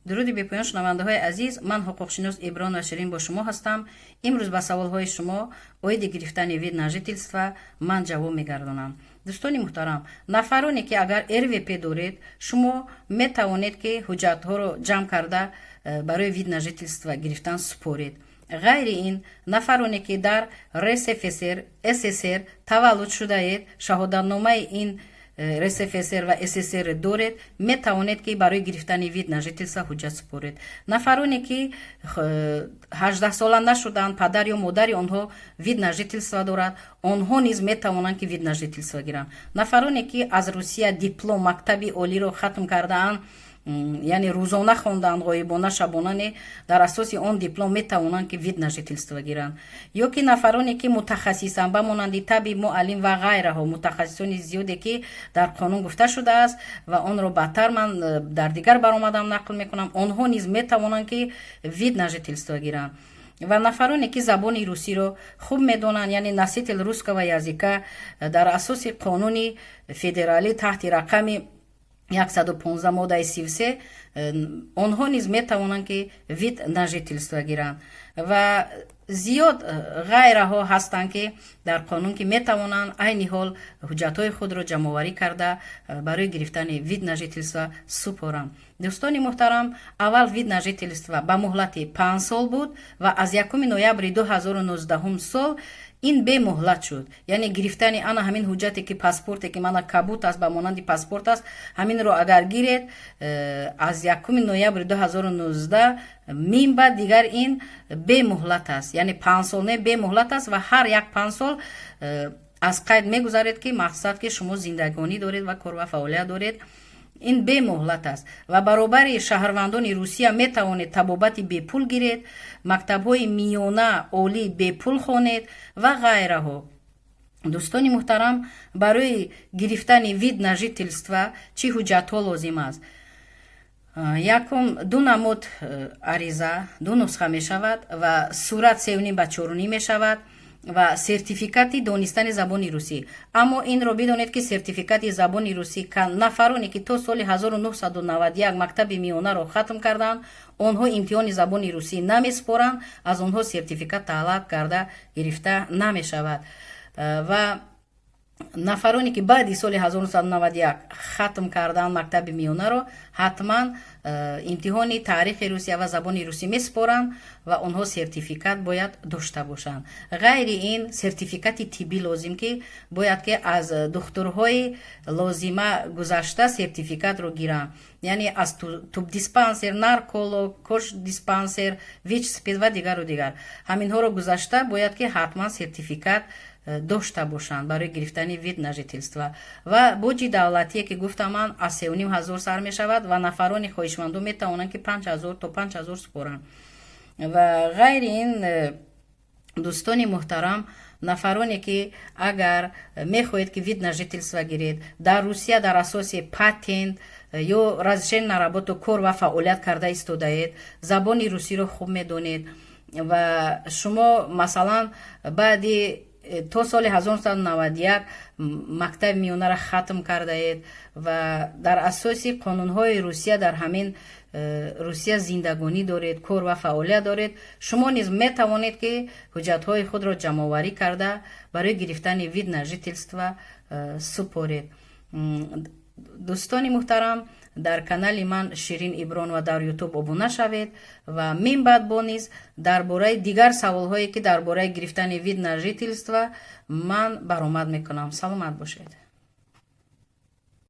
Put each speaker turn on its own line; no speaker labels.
Дуруди бепоён, шунавандаҳои азиз. Ман, ҳуқуқшинос Ибронова Ширин, бо шумо ҳастам. Имрӯз ба саволҳои шумо оиди гирифтани вид на жительство ман ҷавоб мегардонам. Дӯстони муҳтарам, нафароне ки агар РВП доред, шумо метавонед, ки ҳуҷҷатҳоро ҷамъ карда, барои вид на жительство гирифтан супоред. Ғайри ин, нафароне ки дар РСФСР, СССР таваллуд шудаед, шаҳодатномаи ин РСФСР ва СССР доред, метавонед, ки барои гирифтани вид на жительство ҳуҷҷат супоред. Нафароне ки 18сола нашуданд, падар ё модари онҳо вид на жительство дорад, онҳо низ метавонанд, ки вид на жительство гиранд. Нафароне ки аз Русия диплом мактаби олиро хатм кардаанд, яъне рӯзона хондаанд, ғоибона, шабона не, дар асоси он диплом метавонанд, ки вид на жительство гиранд. Ё ки нафароне ки мутахассисанд, ба монанди табиб, муаллим ва ғайраҳо, мутахассисони зиёде ки дар қонун гуфта шудааст ва онро баъдтар ман дар дигар баромадам нақл мекунам, онҳо низ метавонанд, ки вид на жительство гиранд. Ва нафароне ки забони русиро хуб медонанд, яъне носитель русского языка, дар асоси қонуни федералӣ таҳти рақами 115, моддаи 33, онҳо низ метавонанд, ки вид на жительство гиранд. Ва зиёд ғайраҳо ҳастанд, ки дар қонун, ки метавонанд айни ҳол ҳуҷҷатҳои худро ҷамъоварӣ карда, барои гирифтани вид на жительство супоранд. Дӯстони муҳтарам, аввал вид на жительство ба муҳлати 5 сол буд ва аз 1 ноябри 2019 сол ин бемуҳлат шуд. Яъне гирифтани ана ҳамин ҳуҷҷате, ки паспорте, ки мана кабут аст, ба монанди паспорт аст, ҳаминро агар гиред, аз 1 ноябри 2019 мин баъд дигар ин бемуҳлат аст. Яъне 5 сол не, бемуҳлат аст ва ҳар як 5 сол аз қайд мегузаред, ки мақсад ки шумо зиндагонӣ доред ва кор ва фаъолият доред. Ин бемуҳлат аст ва баробари шаҳрвандони Русия метавонед табобати бепул гиред, мактабҳои миёна, олӣ бепул хонед ва ғайраҳо. Дӯстони муҳтарам, барои гирифтани вид на жительство чӣ ҳуҷҷатҳо лозим аст? Якум, ду намуд ариза, ду нусха мешавад ва сурат сеюним ба чоруним мешавад ва сертификати донистани забони русӣ. Аммо инро бидонед, ки сертификати забони русӣ нафароне ки то соли 1991 мактаби миёнаро хатм карданд, онҳо имтиҳони забони русӣ намесупоранд, аз онҳо сертификат талаб карда гирифта намешавад. Ва нафароне ки баъди соли 1991 хатм карданд мактаби миёнаро, ҳатман имтиҳони таърихи Русия ва забони русӣ месупоранд ва онҳо сертификат бояд дошта бошанд. Ғайри ин, сертификати тиббӣ лозим, ки бояд ки аз духтурҳои лозима гузашта сертификатро гиранд, яъне аз тубдиспансер, нарколог, кождиспансер, ВИЧ, СПИД ва дигару дигар. Ҳаминҳоро гузашта бояд ки ҳатман сертификат дошта бошанд барои гирифтани вид на жительство. Ва боҷи давлатие ки гуфтам ман, аз 3500 сар мешавад ва нафарони хоҳишманду метавонанд, ки 5000 то 5000 супоранд. Ва ғайри ин, дӯстони муҳтарам, нафароне ки агар мехоҳед, ки вид на жительство гиред, дар Русия дар асоси патент ё разрешение на работу кор ва фаъолият карда истодаед, забони русиро хуб медонед ва шумо, масалан, баъди то соли 1991 мактаби миёнаро хатм кардаед ва дар асоси қонунҳои Русия дар ҳамин Русия зиндагонӣ доред, кор ва фаъолият доред, шумо низ метавонед, ки ҳуҷҷатҳои худро ҷамъоварӣ карда, барои гирифтани вид на жительство супоред. Дӯстони муҳтарам, дар канали ман Ширин Ибронова дар Ютуб обуна шавед ва минбаъд бо низ дар бораи дигар саволҳое, ки дар бораи гирифтани вид на жительство, ман баромад мекунам. Саломат бошед.